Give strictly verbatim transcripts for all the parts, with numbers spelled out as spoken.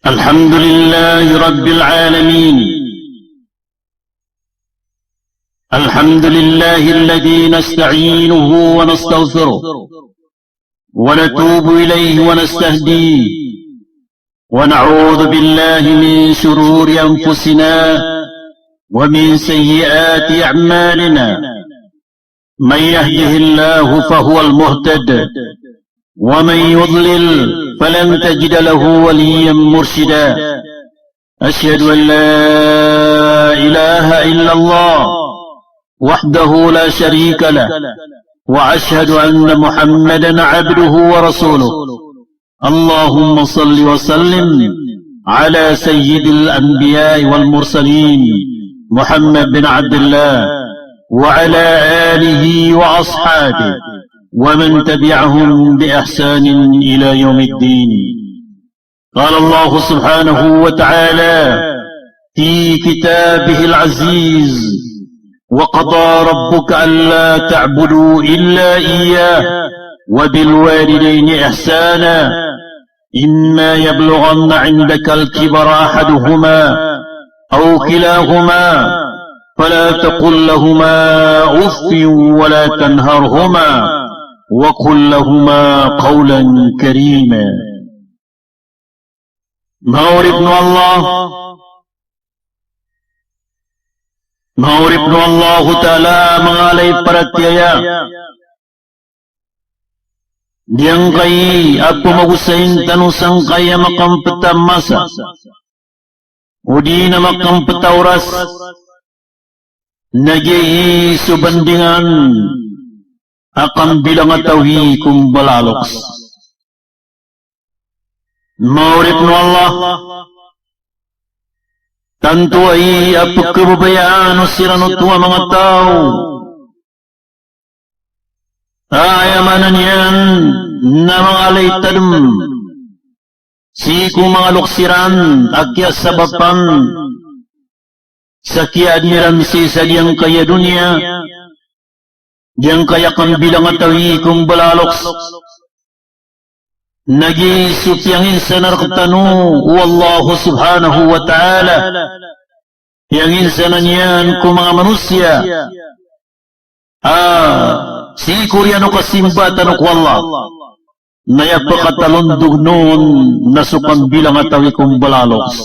الحمد لله رب العالمين. الحمد لله الذي نستعينه ونستغفره ونتوب إليه ونستهديه، ونعوذ بالله من شرور أنفسنا ومن سيئات أعمالنا. من يهده الله فهو المهتد، ومن يضلل فلن تجد له وليا مرشدا. أشهد أن لا إله إلا الله وحده لا شريك له، وأشهد أن محمدا عبده ورسوله. اللهم صل وسلم على سيد الأنبياء والمرسلين محمد بن عبد الله وعلى آله وأصحابه ومن تبعهم بإحسان إلى يوم الدين. قال الله سبحانه وتعالى في كتابه العزيز: وقضى ربك ألا تعبدوا إلا إياه وبالوالدين إحسانا، إما يبلغن عندك الكبر أحدهما أو كلاهما فلا تقل لهما أف ولا تنهرهما وقل لهما قولا كريما. Manga oripn o Allah, manga oripn o Allahu Ta'ala, manga alay paratiyaya. Giyangkai a pmagosayn tano sangkai a makmpta a masa, odi na makmpta a oras, na giya i so bandingan a kambilangatawi ko mbala a loks. Manga oripn o Allah, tanto aya a pkhababayaan o siran oto a manga taw a aya maana niyan na manga alay tadm sii ko manga loks iran a kiyasabapan sa kiyaadn iran sii sa giyangkaya doniya, giyangkaya kambilangatawi ko mbala a loks. Na giya i so piyanginsanar rktano o Allah subhanahu wa ta'ala, piyanginsanan iyan ko manga manosiya a sii ko oriyan o kasimba tano ko Allah, na aya pkatalondogn on na so kambilangatawi ko mbala a loks.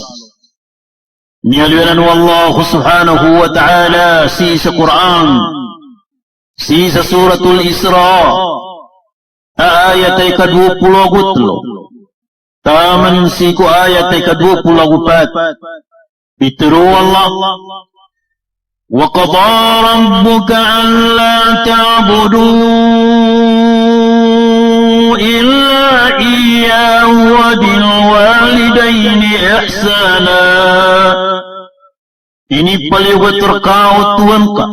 Miyaaloy anan o Allah subhanahu wa ta'ala sii sa Qur'an, sii sa Suratul Isra, a ayat a ika dowa polo ago tlo, taman sii ko ayat a ika dowa polo ago pat. Pitharo o Allah: وقضى ربك ألا تعبدوا إلا إياه وبالوالدين إحسانا. Inipaliyogat rka o Tohan ka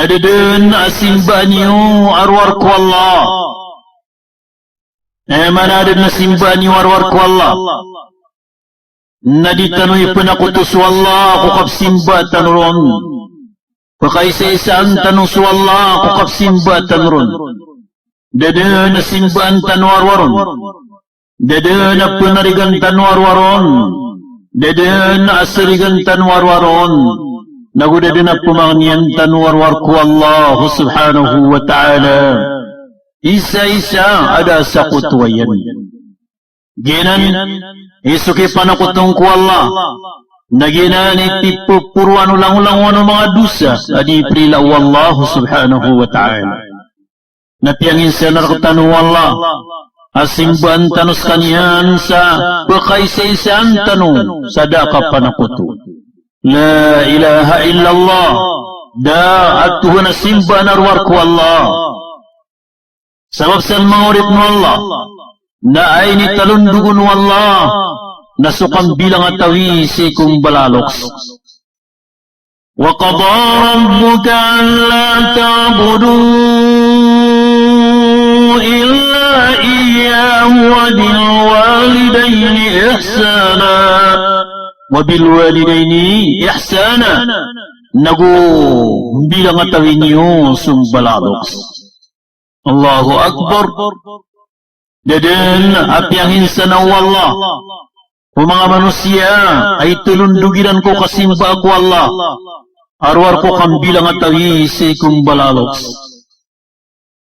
a da dn a simbaan iyo a rowar ko Allah. Aya maana a da dn a simbaan iyo a rowar ko Allah na di tano ipnakoto so Allah ko kapsimba tano ron. Pkaisaisaan tano so Allah ko kapsimba tano ron. Da dn a simbaan tano a rowar on. Da dn a pnarigan tano a rowar on. Da dn a sarigan tano a rowar on. Nago da dn a pmangniyan tano a rowar ko Allah subhanahu wa ta'ala. Isa-isa a da a sakotowa iyan. Giyanan i so kipanakoto ko Allah, na giyanan i pipoporoan o langolangon o manga dosa a di prila o Allah subhanahu wa ta'ala. Na piyanginsanar rktano o Allah a simbaan tano skaniyan sa pkaisaisaan tano sa da a kapanakoto. La ilaha illallah, da a Tohan a simbaan a rowar ko Allah. Sabap san manga oripn o Allah, na aya initalondog on o Allah na so kambilangatawi sii ko mbala a loks. وقضى ربك ألا تعبدوا إلا إياه وبالوالدين إحسانا. وبالوالدين إحسانا. Nago mbilangatawi niyo so mbala a loks. Allahu Akbar. Da dn a piyanginsana o Allah ko manga manosiya a italondog iran ko kasimba ko Allah a rowar ko kambilangatawi sii ko mbala a loks.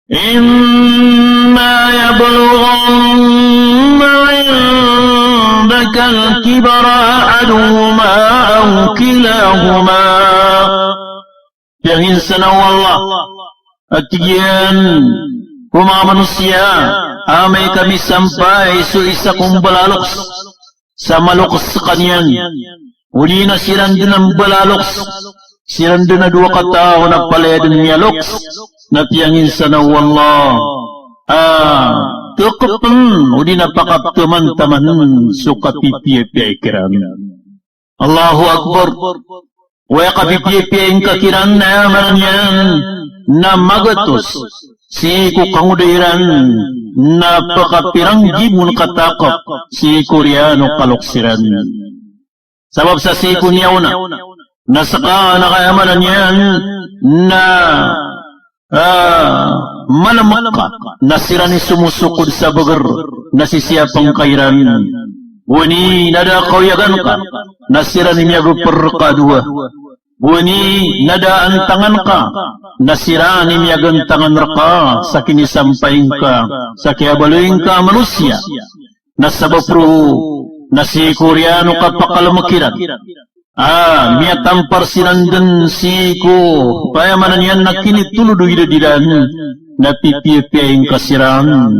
Imma yablughanna indakal kibara ahaduhuma aw kilahuma. Piyanginsanan o Allah a tig iyan ko manga manosiya a amay ka misampay so isa ko mbala a loks sa maloks skaniyan, odi na siran dn a mbala a loks, siran dn a dowa kataw na palaya dn miyaloks, na piyanginsanan o Allah a tkpn odi na pakaptamantaman so kapipiyapiya ikiran. Allahu Akbar. Oway, kapipiyapiya ingka kiran na aya maana niyan na magatos sii ko kangoda iran na pakapiranggibon katakap sii ko riyan o kaloks iran. Sabap sa sii ko niyaona na ska na ka aya maana niyan na ah, malamk ka na siran i somosokod sa bagr na sisiyapn ka iran. Boni na da a kaoyagan ka na siran i miyagpr rka a dowa. Boni na da a antangan ka na siran i miyagantangan rka sa kinisampay ngka, sa kiyabaloy ngka a manosiya. Na sabap roo na sii ko riyan o kapakalmk iran a miyatampar siran dn sii ko, aya maana niyan na kinitolod o idad iran, na pipiyapiya ingka siran,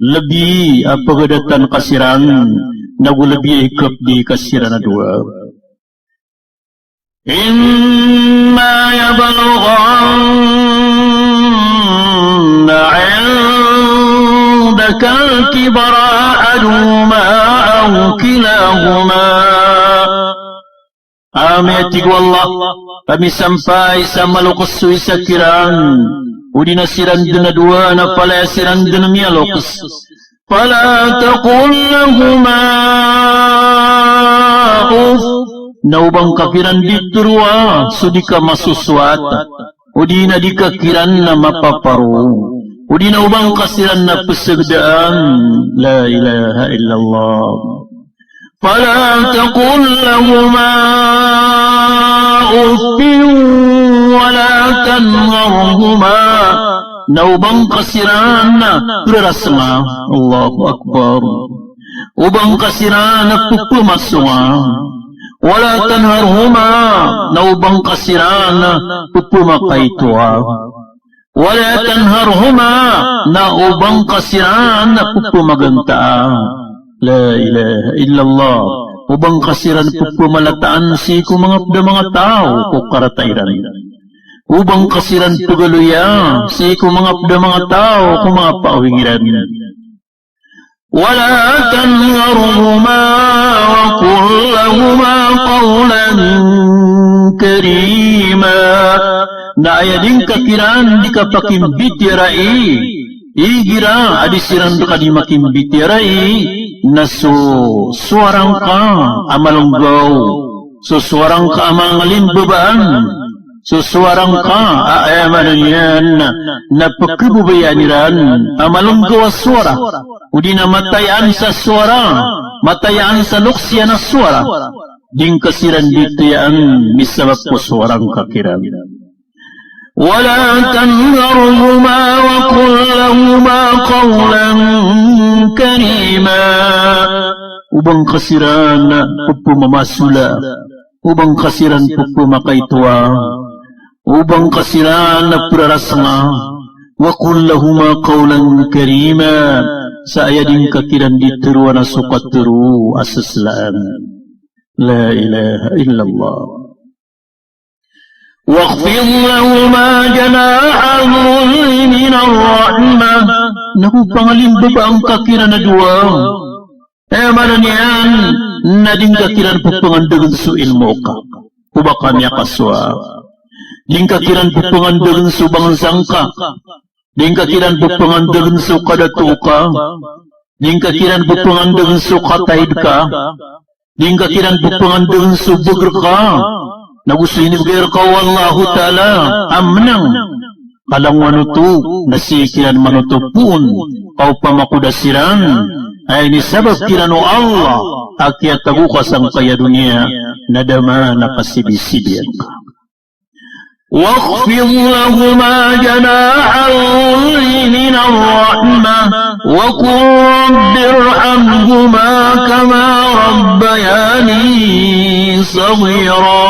lbi a pgadatan ka siran, nago lbi a ikapdi ka siran a dowa. Imma yablughanna indakal kibara ahaduhuma aw kilahuma. Amay, a tig o Allah, ka misampay sa maloks so isa kiran, odi na siran dn a dowa na palaya siran dn miyaloks. Fala taqul lahuma uff. Na o ba ngka kiran di tharoa so di ka masosoat, odi na di ka kiran na mapaparo, odi na o ba ngka siran na psgdaan. La ilaha illallah. Fala taqul lahuma uffin wala tanharhuma. Na o ba ngka siran na prarasnga. Allahu Akbar. O ba ngka siran na pphamasonga. Wala tanharhuma. Na o ba ngka siran na pphamakai toa. Wala tanharhuma, na o ba ngka siran na pphamagantaa. La ilaha illallah. O ba ngka siran pphamataan sii ko manga pd a manga taw ko karata iran. O ba ngka siran pgaloya sii ko manga pd a manga taw ko manga paawing iran. Wala tanharhuma wa qul lahuma qawlan karima. Na aya di ngka kiran di kapakimbitiyarai, igira a di siran rka di makimbitiyarai, na so sowara ngka a malnggaw, so sowara ngka a mangalimbabaan, so sowara ngka a, aya maana niyan na pkhababayaan iran a malnggaw a sowara, odi na matayaan sa sowara, matayaan sa loks iyan a sowara. Di ngka siran di tayaan misabap ko sowara ngka kiran. Wala tanharhuma wa qul lahuma qawlan karima. O ba ngka siran pphamasola. O ba ngka siran pphamakai toa. O ba ngka siran prarasnga. Wa qul lahuma qawlan karima. Sa aya di ngka kiran di tharoa na so katharo a saslaan. La ilaha illallah. Wakhfid lahuma janaha dhulli minar rahmah. Na go pangalimbabaa ngka kiran a dowa. Aya maana niyan na di ngka kiran pphangandagn so ilmo ka, o ba ka miyakasowa. Di ngka kiran pphangandagn so bangsa ngka. Di ngka kiran pphangandagn so kadato ka. Di ngka kiran pphangandagn so kataid ka. Di ngka kiran pphangandagn so bagr ka. Na go so inibgay rka o Allahu Ta'ala a mnang. Ka langowan oto na sii kiran manoto poon ka opama ko da siran a a inisabap kiran o Allah a kiyatago ka sangkaya doniya na da man a kasibisibiyan ka. واخفض لهما جناح الذل من الرحمة وقل رب ارحمهما كما ربياني صغيرا.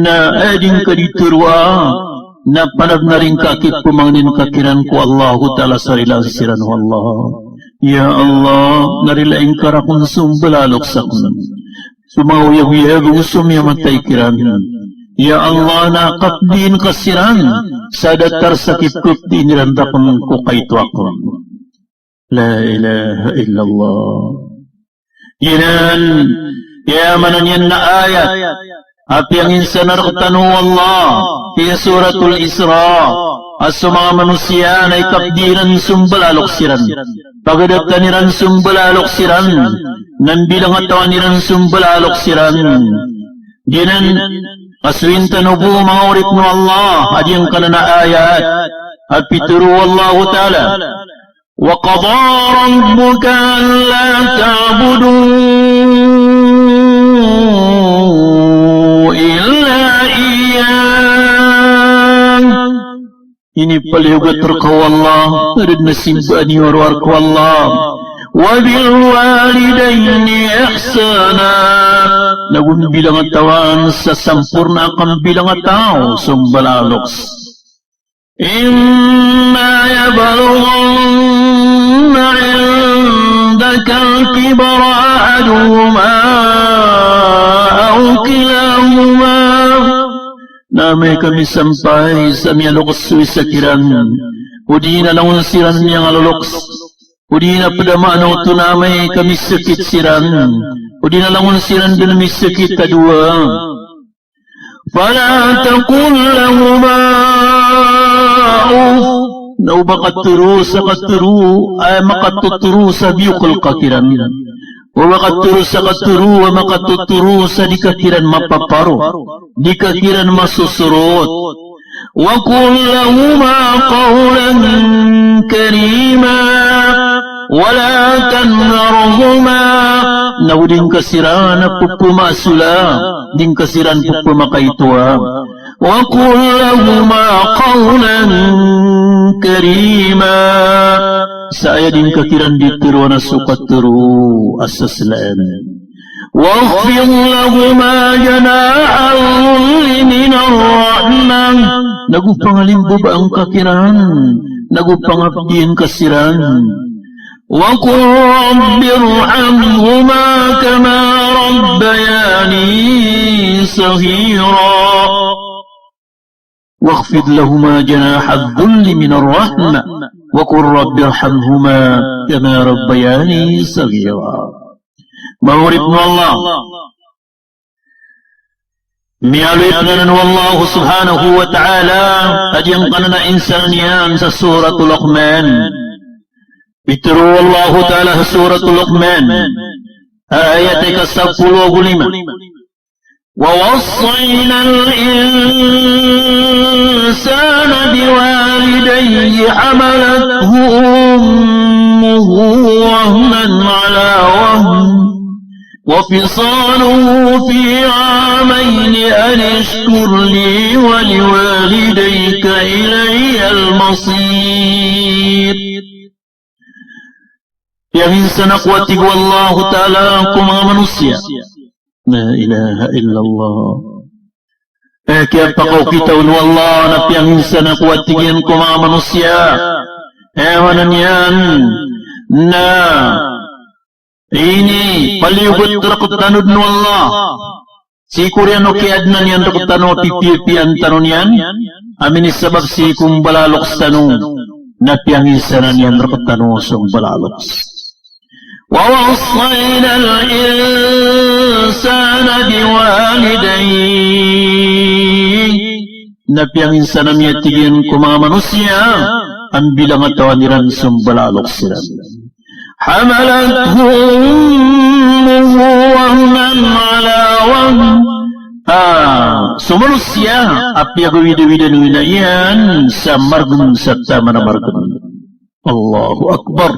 Na aya di ngka di tharoa na panabnar ingka a kipmangnin ka kiran ko Allahu Ta'ala sa rilaan siran o Allah. Ya Allah, na rilai ngka rakn so mbala a loks akn. So manga oyagoyag o so miyamatay kiran. Ya Allah, na kapdiin ka siran sa datar sa kipkapdiin iran rakn ko kaito akn. La ilaha illallah. Giyanan, aya maana niyan na ayat a piyanginsanar rktano o Allah, via Suratul Isra, a so manga manosiya na ikapdi iran so mbala a loks iran. Pagadatan iran so mbala a loks iran, na mbilangatawan iran so mbala a loks iran. Giyanan, a so intano bo manga oripn o Allah, a giyangkanan a ayat a pitharo o Allahu Ta'ala, وقضى ربك ألا تعبدوا إلا إياه. Inipaliyogat rka o Allah, adn a simbaa niyo a rowar ko Allah. وبالوالدين إحسانا. Nago mbilangatawan sa samporna a kambilangataw so mbala a loks. إما يبلغن عندك الكبر أحدهما أو كلاهما. Na amay ka misampay sa miyaloks so isa kiran, odi na langon siran miyangaloloks, odi na pd a maana oto na amay ka misakit siran, odi na langon siran dn misakit a dowa. فلا تقل لهما أف. Na o ba ka tharoa sa katharo a makatotoro sa biyokl ka kiran. O ba ka tharoa sa katharo a makatotoro sa di ka kiran mapaparo, di ka kiran masosorot. وقل لهما قولا كريما ولا تنهرهما. Na o di ngka siran pphamasola, di ngka siran pphakaitoa. وقل لهما قولا كريما. Sa aya di ngka kiran di tharoa na so katharo a saslaan. واخفض لهما جناح الذل من الرحمة. Nago pangalimbabaa ngka kiran, nago pangapdiin ka siran. وقل رب ارحمهما كما ربياني صغيرا. واخفض لهما جناح الذل من الرحمة وقل رب ارحمهما كما ربياني صغيرا. Manga oripn o Allah, miyaaloy pn anan o Allah subhanahu wa ta'ala a giyangkanan a insan iyan sa Suratul Luqman. Pitharo o Allah ta'ala sa Suratul Luqman, ayat ika sapolo ago lima. ووصينا الإنسان بوالديه حملته أمه وهنا على وهن وفصاله في عامين أن اشكر لي ولوالديك إلي المصير. Piyanginsan ako, a tig o Allahu Ta'ala, ko manga manosiya. La ilaha illallah. Eh, kiyapakaokita on o Allah na piyanginsan ako, a tig iyan, ko manga manosiya. Eh, maana niyan na inipaliyogat rktano dn o Allah sii ko oriyan o kiyaadna niyan rktano a pipiyapiyaan tano niyan a minisabap sii ko mbala a loks tano, na piyanginsanan iyan rktano so mbala a loks. ووصينا الإنسان بوالديه. Na piyanginsanan iyan, tig iyan, ko manga manosiya a mbilangatawan iran so mbala a loks iran. حملته أمه وهنا على وهن. Ah, so manosiya a piyagawidawida o ina iyan sa margn sa taman a margn. Allahu Akbar.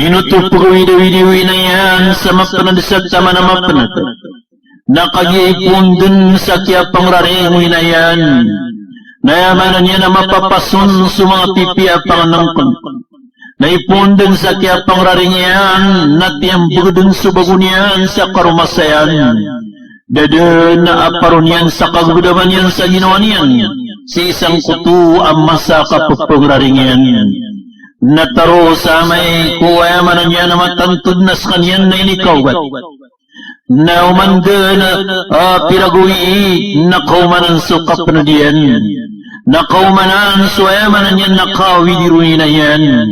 Ino oto pagawidawidi o ina iyan sa mapened sa taman a mapened. Na kagiya ipoon den sa kiyapangraring o ina iyan na aya maana niyan na mapapason so manga pipiya a pangnengken. Na ipoon den sa kiyapangraring iyan na tiyambeg den so bago niyan sa karomasayan. Da den a paro niyan sa kagegedama niyan sa ginawa niyan sii sangkoto a masa a kapepangraring iyan. Na taro sa amay ko aya maana niyan a matanto den a sekaniyan na inikaogat. Na oman den a, ah, piragawii na kaomanan so kapened iyan. Na kaomanan so aya maana niyan na kawidi ron o ina iyan.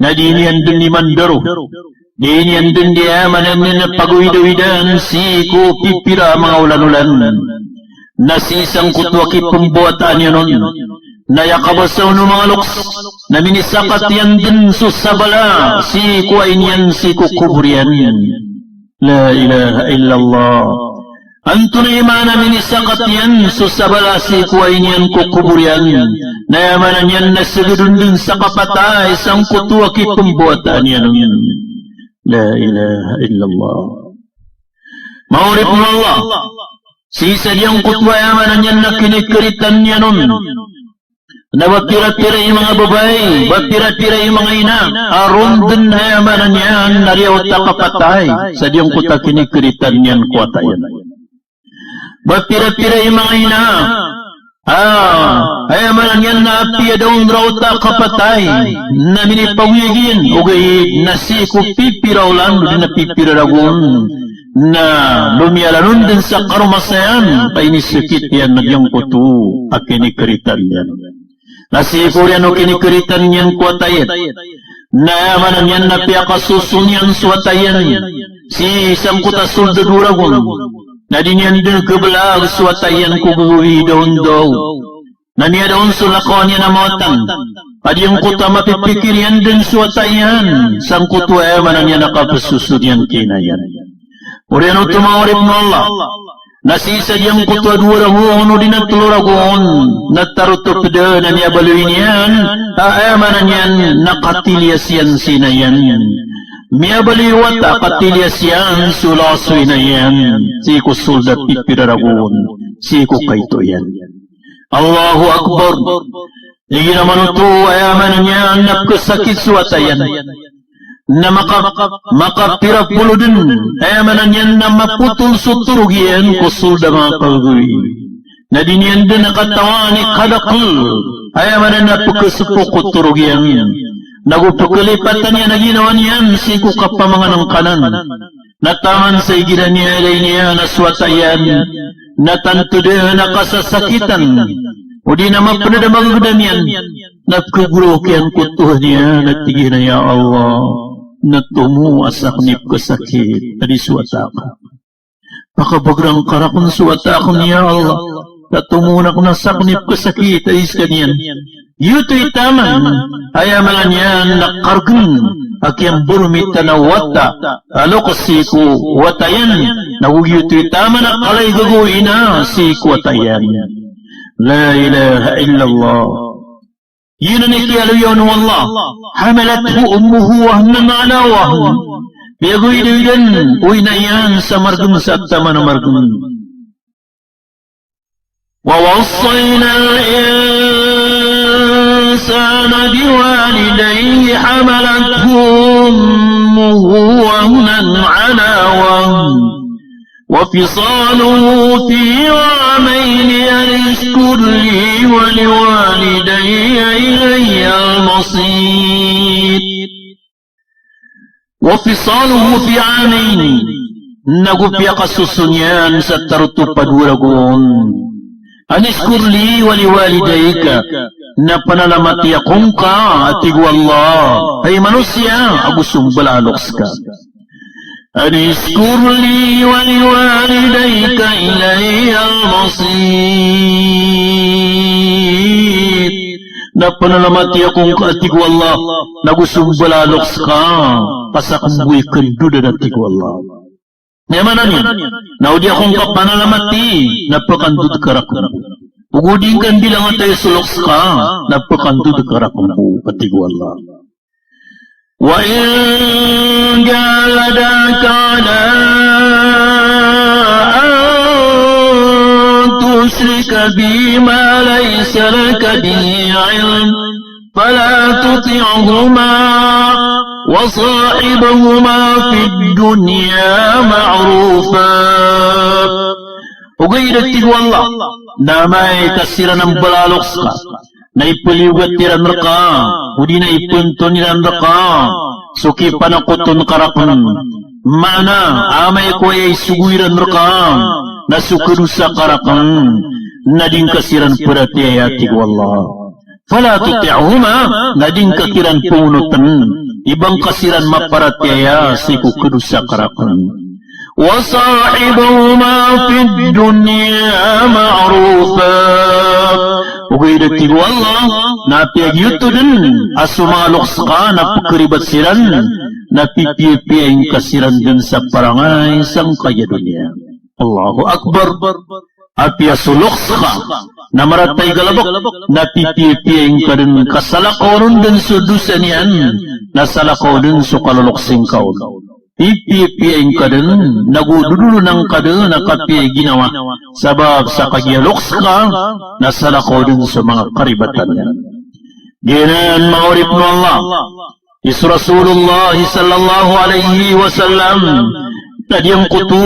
Na di niyan den di mandaro. Di niyan den di aya maana niyan na pagawidawidan sii ko pipira a manga olanolan. Na sii sangkoto a kipembawataan iyan on na aya kabasa on o manga loks na minisakat iyan den so sabala sii ko ain iyan sii ko kobor iyan. La ilaha illallah. Antonaa i maana minisakat iyan so sabala sii ko ain iyan ko kobor iyan? Na aya maana niyan na segedon den sa kapatay sangkoto a kipembawataan iyan on. La ilaha illallah. Manga oripn o Allah, sii sa giyangkoto a aya maana niyan na kinikeritan iyan on na ba pirapira i manga babay, ba pirapira i manga ina a ron den aya maana niyan na riyaot a kapatay sa giyangkoto a kinikeritan iyan ko wata iyan. Ba pirapira i manga ina a, ah, aya maana niyan na apiya da on raot a kapatay na minipagoyag iyan, ogaid na sii ko pipira olan odi na pipira ragon na lomiyalan on den sa karomasayan a inisekit iyan a giyangkoto a kinikeritan iyan. Na sii ko oriyan o kinikeritan iyan ko wata iyan na aya maana niyan na piyakasoson iyan so wata iyan sii sangkoto a sold a dowa ragon. Na di niyan den kebelag so wata iyan ko gagawii da on daw. Na miyada on so lakawan iyan a mawatan a giyangkoto a mapipikir iyan den so wata iyan sangkoto a aya maana niyan a kapesoson iyan ki ina iyan. Oriyan oto manga oripn o Allah, na sii sa giyangkoto a dowa ragon odi na telo ragon na tarotop den a miyabaloy niyan a aya maana niyan na katiliyas iyan si ina iyan. Miyabaloy o wata a katiliyas iyan so lawas o ina iyan sii ko sold a pipira ragon sii ko kaito iyan. Allahu Akbar. Igira man oto aya maana niyan na pekesakit so wata iyan na maka, makapira polo den aya maana niyan na mapotol so torog iyan ko sold a manga pagagawii. Na di niyan den a katawan i kadakel aya maana na pekesepo ko torog iyan. Na go pekelipatan iyan a ginawa niyan sii ko kapamanganengkanan. Na taman sa igira niyan a iniyan a so wata iyan na tanto den a kasasakitan odi na mapened a magegedam iyan, na pekegoraok iyan ko Tohan iyan a tig iyan a, "Ya Allah, na tomo a saken i pekesakit a di so wata aken. Pakabagerang ka raken so wata aken, ya Allah, ka tomo aken a saken i pekesakit a di sekaniyan." Giyoto i taman, aya maana niyan na karegen a kiyambaromita na wata a loks sii ko wata iyan, na go giyoto i taman a kala i gagaw o ina sii ko wata iyan. La ilaha illallah. Giyanan i kiyaaloya on o Allah. Hamalathu ummuhu wahnan ala wahn. Piyagawidawidaan o ina iyan sa maregen sa taman a maregen. ووصينا الإنسان بوالديه حملته أمه وهنا على وهن وفصاله في عامين أن اشكر لي ولوالديك إلي المصير. وفصاله في عامين. Na go piyakasoson iyan sa tarotop a dowa ragon. Anishkur li wa liwalidayka. Na panalamati ako ngka, a tig o Allah, hay manosiya, ago so mbala a loks ka. Anishkur li wa liwalidayka ilayya al-masir. Na panalamati ako ngka, a tig o Allah, nago so mbala a loks ka, ka saken bo i kendodan, a tig o Allah. Aya maana niyan na o di ako ngka panalamati na pekandod ka raken bo. Ogo di ngka mbilangataya so loks ka na pekandod ka raken bo, a tig o Allah. وإن جاهداك على أن تشرك بي ما ليس لك به علم فلا تطعهما وصاحبهما في الدنيا معروفا. Ogaid a tig o Allah, na amay ka siran mbala a loks ka, na ipaliyogat iran rka, odi na ipnton iran rka so kipanakoton ka rakn. Maana, amay ko aya isogo iran rka na so kadosa ka rakn, na di ngka siran paratiyaya, tig o Allah. Fala tuti'huma, na di ngka kiran pangonotn, i ba ngka siran maparatiyaya sii ko kadosa ka rakn. Wa sahibhuma fid dunya ma'rufa. Ogaid a tig o Allah, na apiya giyoto dn a so manga loks ka na pkharibat siran, na pipiyapiya ingka siran dn sa parangay sangkaya doniya. Allahu Akbar. Apiya so loks ka na marata i galbk, na pipiyapiya ingka dn ka salakaw ron dn so dosa niyan, na salakaw dn so kaloloks ingka on. Pipiyapiya ingka dn, na go dodolona ngka dn a kapiya i ginawa, sabap sa kagiya loks ka, na salakaw dn so manga karibatan iyan. Giyanan manga oripn o Allah, i so Rasulullah sallallahu alaihi wasallam, na giyangkoto,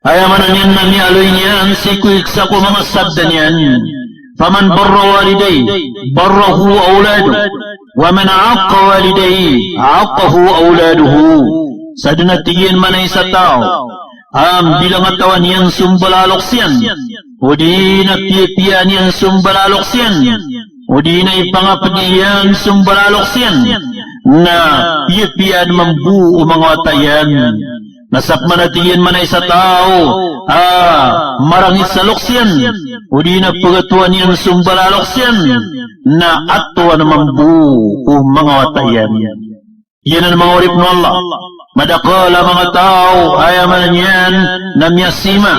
aya maana niyan na miyaaloy niyan sii ko isa ko manga sabda niyan, "Faman barra walidayhi, barrahu awladuhu, wa man aqqa walidayhi, aqqahu awladuhu." Sadn a tig iyan maana isa taw a mbilangatawan iyan so mbala a loks iyan, odi na piyapiyaan iyan so mbala a loks iyan, odi na ipangapd iyan so mbala a loks iyan, na piyapiyaan mambo o manga wata iyan. Na sapman a tig iyan maana isa taw a marangit sa loks iyan, odi na pagatowan iyan so mbala a loks iyan, na atowan mambo o manga wata iyan. Giyanan manga oripn o Allah, madakl a manga taw, aya maana niyan na miyasima,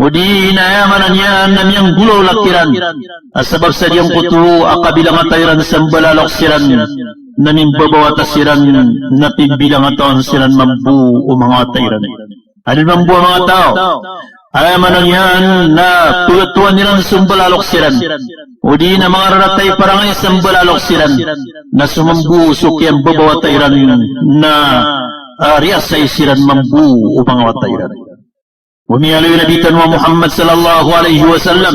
odi na aya maana niyan na miyanggolawla kiran a sabap sa giyangkoto a kabilangata iran sa mbala a loks iran, na mimbabawata siran, na pimbilangatawan siran mambo o manga wata iran. Adn mambo a manga taw, aya maana niyan na pagatowan iran so mbala a loks iran, odi na mangararata i parangay sa mbala a loks iran, na so mambo so kiyambabawata iran na, ah, riyasay siran mambo o manga wata iran. Miyaaloy o Nabi tano a Muhammad sallallahu alaihi wasallam,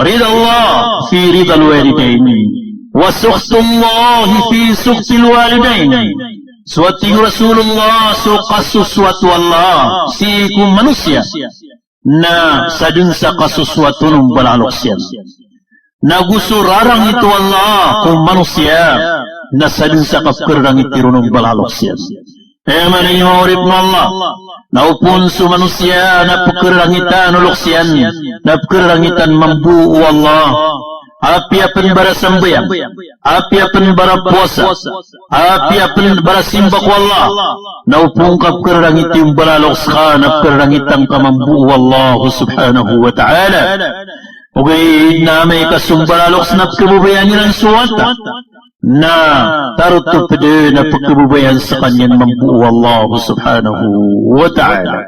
"Ridallah fi ridal walidayn, wa sukhtullahi fi sukhtil walidayn." So a tig o Rasulullah, so kasosoat o Allah sii ko manosiya na sadn sa kasosoat on o mbala a loks iyan. Na go so rarangit o Allah ko manosiya na sadn sa kapkhararangiti ron o mbala a loks iyan. Aya maana niyan manga oripn o Allah, na opama so manosiya na pkhararangitan o loks iyan, na pkhararangitan mambo o Allah. Apiya pn ba rasambayang, apiya pn ba rapowasa, apiya pn ba rasimba ko Allah, na opama ka pkhararangiti o mbala a loks ka, na pkhararangitan ka mambo o Allah subhanahu wa ta'ala. Ogaid na amay ka so mbala a loks na pkhababayaan iran so wata, na tarotop dn a pkhababayaan skaniyan mambo o Allah subhanahu wa ta'ala.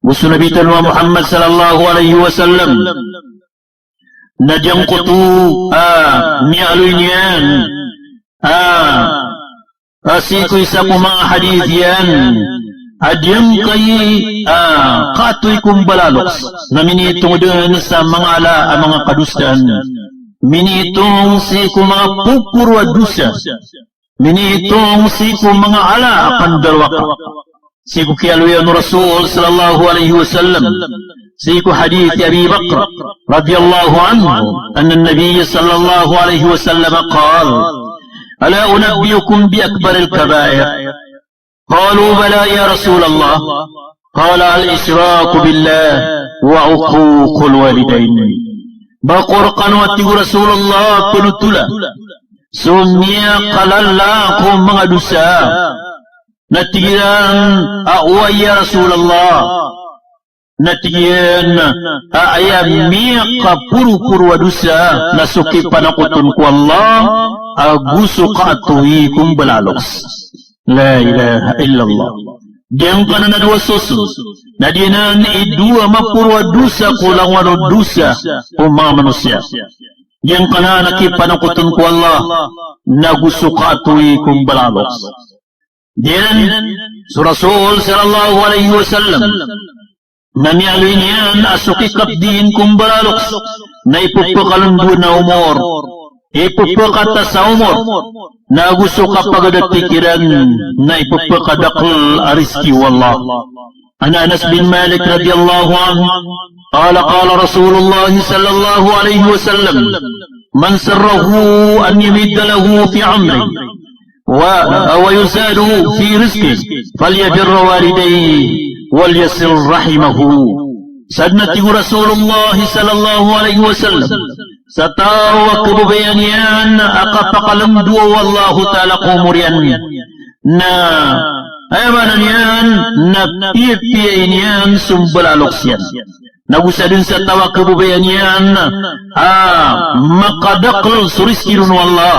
Go so Nabi tano a Muhammad sallallahu alaihi wasallam, na giyangkoto a miyaaloy niyan a, a sii ko isa ko manga hadith iyan a giyangkai a katoy ko mbala a loks na miniitong dn sa manga ala a manga kadosaan. Miniitong sii ko manga poporo a dosa. Miniitong sii ko manga ala a kandarowaka. Sii ko kiyaaloya o Rasul sallallahu alaihi wasallam, sii ko hadith i Abi Bakr radiyallahu anhu, anna an-Nabiy sallallahu alaihi wasallam qal, "Ala unabbi'ukum bi akbaril kaba'ir?" Qalu, "Bala ya Rasulallah." Qala, "Al-ishraku billah wa uququl walidayn." Ba ko rkano, a tig o Rasulullah, pnotola so miyakalala ko manga dosa. Na tig iran a, oway ya Rasulallah. Na tig iyan a aya miyakaporoporo a dosa na so kipanakoton ko Allah, ago so kaatowi ko mbala a loks. La ilaha illallah. Giyangkanan a dowa soson na di anan i dowa maporo a dosa ko langowan o dosa o manga manosiya. Giyangkanan a kipanokoton ko Allah nago so kaatowi ko mbala a loks. Giyanan so Rasul sallallahu alaihi wasallam na miyaaloy niyan a so kikapdiin ko mbala a loks na ipepekalondowan a omor, ipepekatas a omor, nago so kapagadatik iran na ipepekadakel a rizki o Allah. An Anas bin Malik radiyallahu anhu, qala, qala Rasulullah sallallahu alaihi wasallam, man sarrahu an yumidda lahu fi umrihi wa, wa yuzada fi rizqihi, falyabirra walidayhi, walyasil rahimahu. Sadn a tig o Rasulullah sallallahu alaihi wasallam, sa taw a kababayaan iyan a kapakalondowa o Allahu Ta'ala ko omor iyan, na, aya maana niyan, na piyapiyain iyan so mbala a loks iyan. Nago sadn sa taw a kababayaan iyan a makadakel so rizki ron o Allah,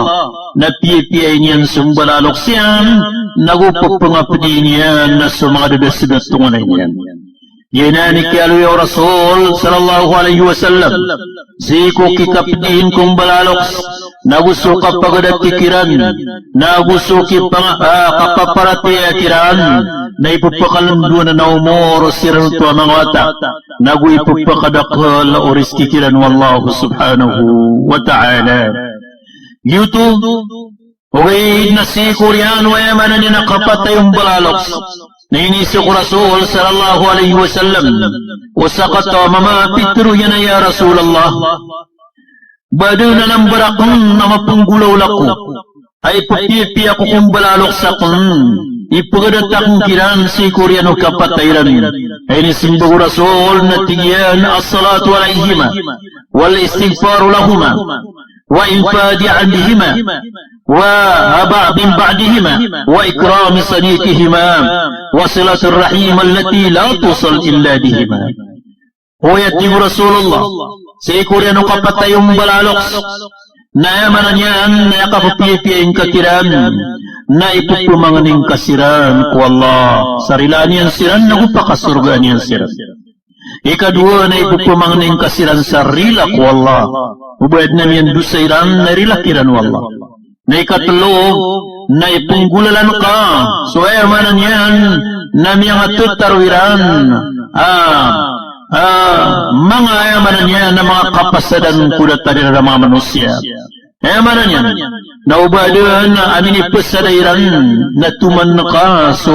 na piyapiyain iyan so mbala a loks iyan, nago pepengapdiin iyan so manga dadasdastonganay niyan. Giyanan i kiyaaloya o Rasul sallallahu alaihi wasallam sii ko kikapdiin ko mbala a loks, nago so kapagadatik iran, nago so kipang-, ah, kapaparatiyaya kiran, na ipepekalondowan a omor siran oto a manga wata, nago ipepekadakel o rizki kiran o Allah subhanahu wa ta'ala. Giyoto, ogaid na sii ko oriyan o aya maana niyan a kapatay o mbala a loks, na iniiza ko Rasul sallallahu alaihi wasallam o sakataw a mama a pitharo iyan a, ya Rasulullah, ba adn a nambar aken a mapenggolawla ko a ipepiyapiya ko ko mbala a loks aken, ipegadatak aken kiran sii ko oriyan o kapatay iran. Aya inisembag o Rasul na tig iyan, as-salatu alaihima, wal istighfaru lahuma, wa infadi anhuma, wa haba min ba'dihima, wa ikrami sadiqihima, wa silatir rahim allati la tusal illa bihima. Oya tig o Rasulullah, sii ko oriyan o kapatay o mbala a loks, na aya maana niyan na aya kapepiyapiya ingka kiran, na ipepemangni ngka siran ko Allah sa rilaan iyan siran nago pakasorgaan iyan siran. Ikadowa na ipepemangni ngka siran sa rila ko Allah. O ba adn a miyandosa iran na rila kiran o Allah. Na ikatelo, na ipenggolalan ka so aya maana niyan na miyangatetaro iran a, a, manga aya maana niyan na manga kapasadan ko datar iran a manga manosiya. Aya maana niyan na o ba adn a minipesada iran na toman ka so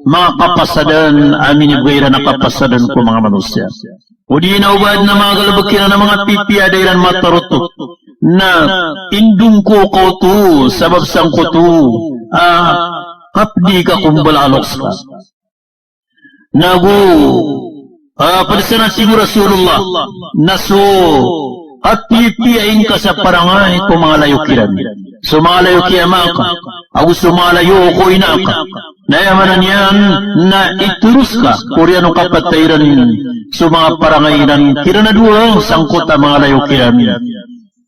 manga kapasadan a minibegay iran a kapasadan ko manga manosiya. O di na o ba adn a manga galebek iran a manga pipiya a da iran matarotop na indong ko kaoto sabap sangkoto a kapdi ka ko mbala a loks ka. Nago, ah, ped san a tig o Rasulullah, na so kapipiya ingka sa parangay ko manga layok iran, so manga layok i ama ka ago so manga layok o ina ka. Na aya maana niyan na itoros ka ko oriyan o kapatay iran so manga parangay iran kiran a dowa sangkoto a manga layok iran.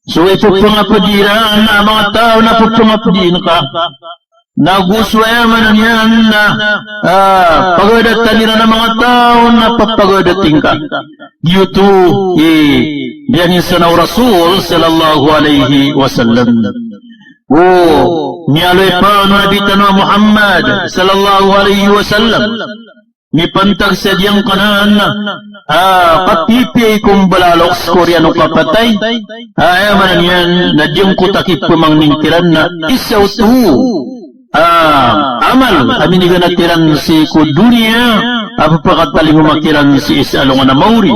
So ipepengapdi iran a manga taw na pepengapdiin ka. Nago so aya maana niyan na, ah, pagadatan iran a manga taw na papagadati ngka. Giyoto i biyangin san o Rasul sallallahu alaihi wasallam. O miyaaloy pn o Nabi tano a Muhammad sallallahu alaihi wasallam, mipantag sa giyangkanan a kapipiya ko mbala a loks ko oriyan o kapatay. A, aya maana niyan na giyangkoto a kipemangni kiran na isa oto a amal a miniganat iran sii ko doniya a pepakatalingoma kiran sii sa alongan a maori.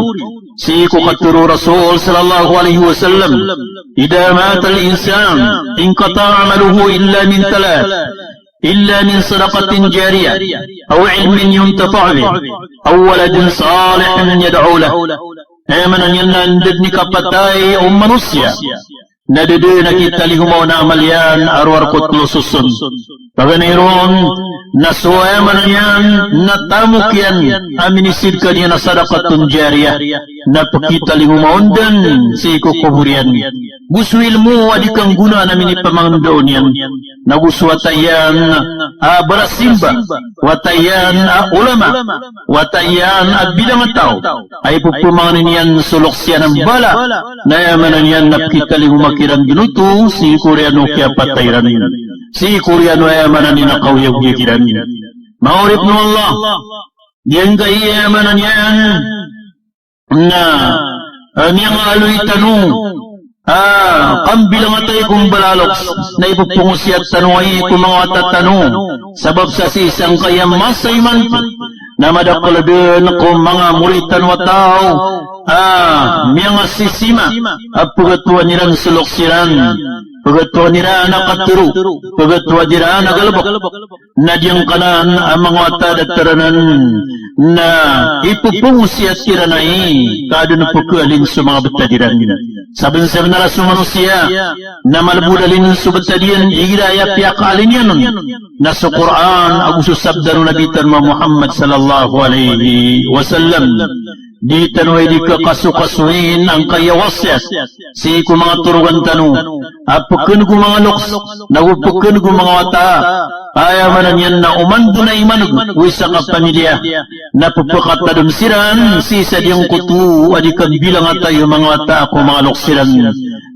Sii ko katharo o Rasul sallallahu alaihi wasallam, "Idha matal insan inqata'a amaluhu illa min thalath, illa min sadaqatin jariyah, aw ilmin yuntafa'u bih, aw waladin salihin yad'u lah." Aya maana niyan na anda dn i kapatay o manosiya na da dn a kitalingoma on a amal iyan a rowar ko tlo soson. Paganay ron na so, aya maana niyan na tamok iyan a minisidka niyan a sadaqatun jariyah, na pekitalingoma on dn sii ko kobor iyan. go so ilmo a di kanggonaan a minipamangndao niyan, na go so wata iyan a barasimba, wata iyan a ulama, wata iyan a bilangataw a ipepamangni niyan so loks iyan a mbala, na aya maana niyan na pekitalingoma kiran ginoto sii ko oriyan o kiyapatay iran, sii ko oriyan o aya maana niyan na kaoyagoyag iran. Manga oripn o Allah, giyangkai aya maana niyan na, ah, miyangaloy tano a kambilangatay ko mbala a loks na ipepengosiyat tano ai ko manga wata tano. Sabap sa sii sangkai a masa imanto na madakl dn ko manga mori tano a taw a miyangasisima a pegatowan iran so loks iran, pegatowan iran a katharo, pegatowan iran a galebek. Na giyangkanan a manga wata a datar anan na ipepengosiyat iran ai ka adn a pekealin so manga btad iran. Sabnsabnar a so manosiya na malbolin so btad iyan igira aya piyakaalin iyan on na so Qur'an ago so sabda o Nabi tano a Muhammad sallallahu alaihi wasallam. Di tano i di kakasokasoin angkai a wasiyat sii ko manga torogan tano a peken ko manga loks, nago peken ko manga wata. Aya maana niyan na oman dn a imaneg o isa ka pamilya na pepekatadem siran sii sa giyangkoto a di kambilangatay o manga wata ko manga loks iran.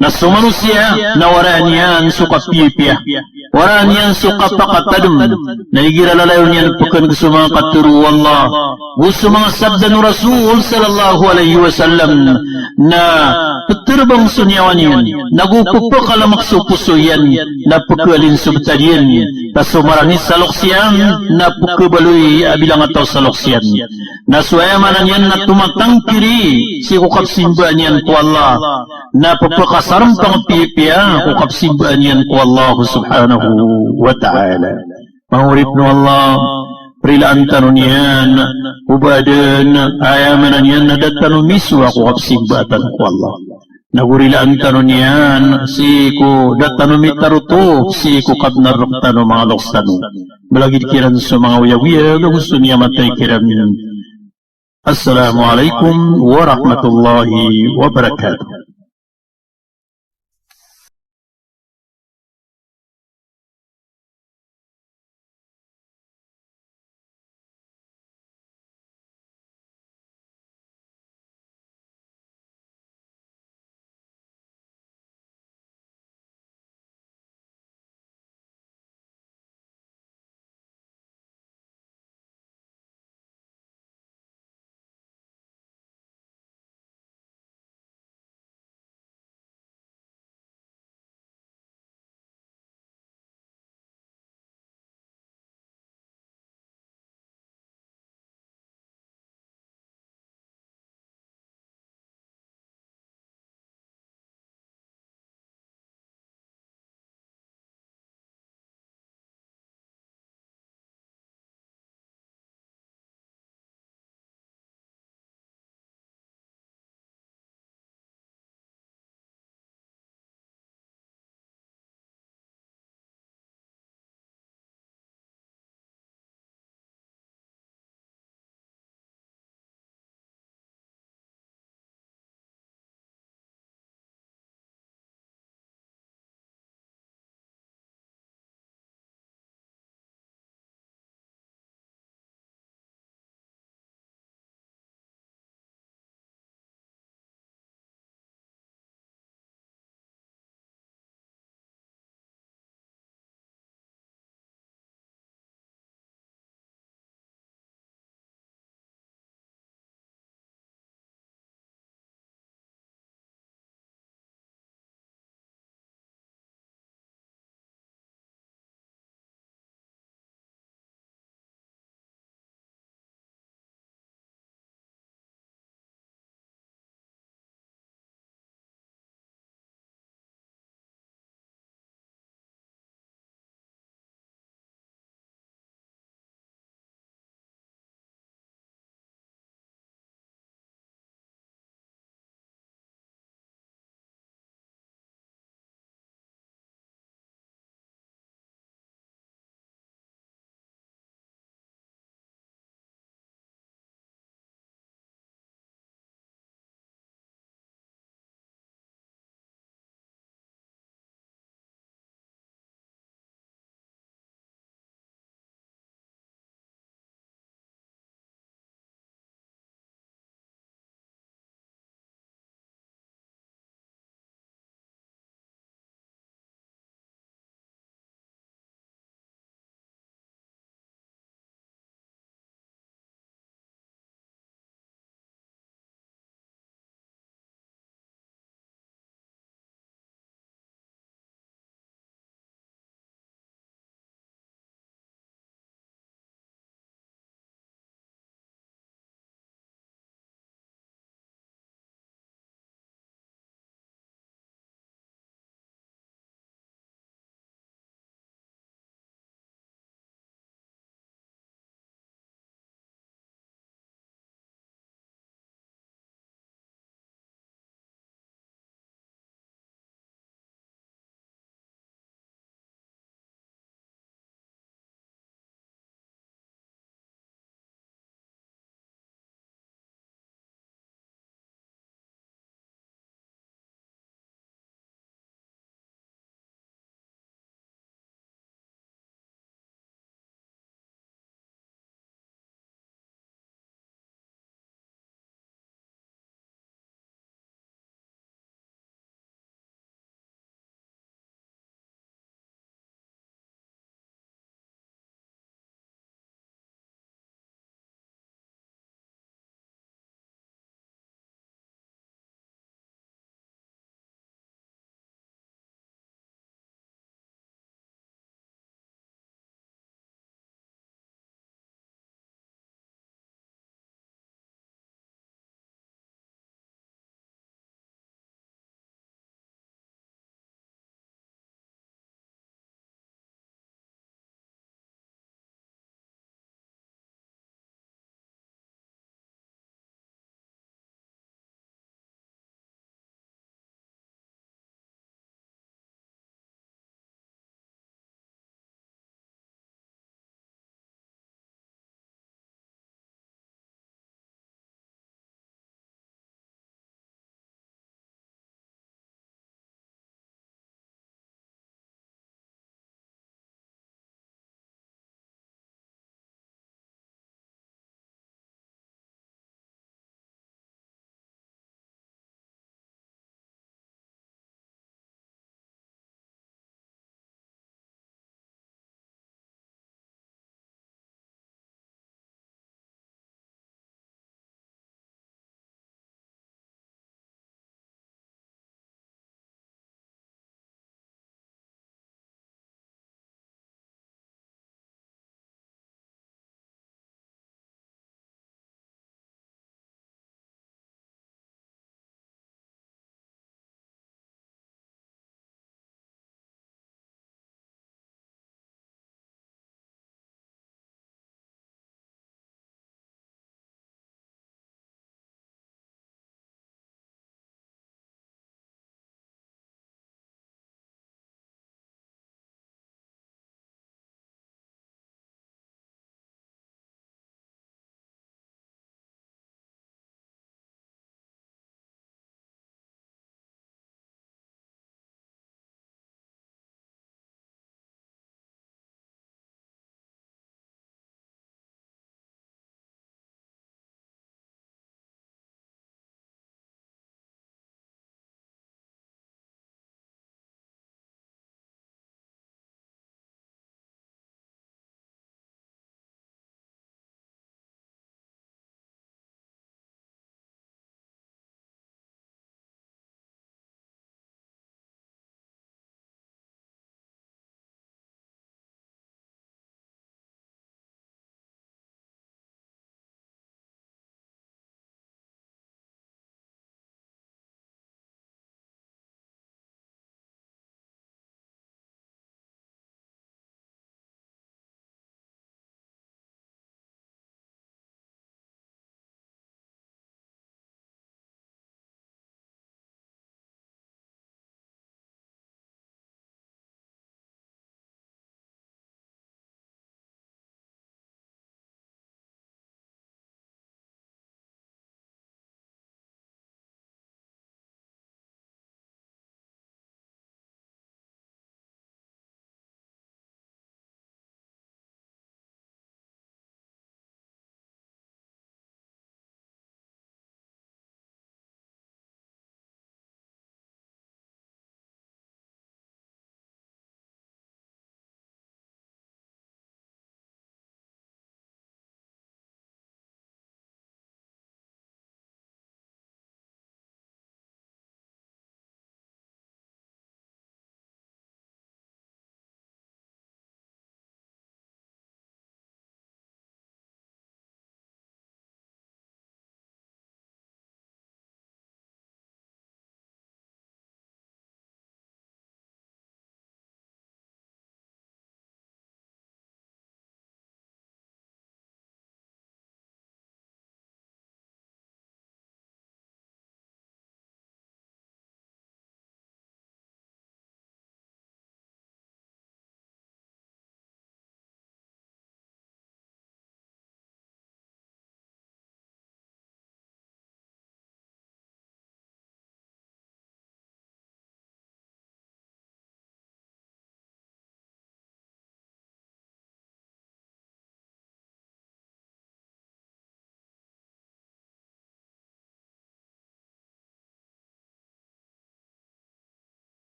Na so manosiya na waraan iyan so kapiyapiya, waraan iyan so kapakatadem, na igira lalayon iyan peken ko so manga katharo o Allah go so manga sabda o Rasul sallallahu alaihi wasallam, na peterbang so niyawa niyan, nago pepekalamak so poso iyan, na pekealin so btad iyan. Ka so marani sa loks iyan na pekebaloy a bilangataw sa loks iyan. Na so aya maana niyan na tomatangkiri sii ko kapsimbaan iyan ko Allah, na pepekasarempang piyapiya ko kapsimbaan iyan ko Allah subhanahu wa ta'ala. Manga oripn o Allah, rilaan tano niyan o ba adn a aya maana niyan na da tano misowa ko kapsimbaa tano ko Allah. Nago rilaan tano niyan sii ko da tano mitaroto sii ko kabnar rektano manga loks tano. Malagid kiran so manga oyagoyag ago so niyamatay kiran. Assalamu alaikum warahmatullahi wabarakatuh.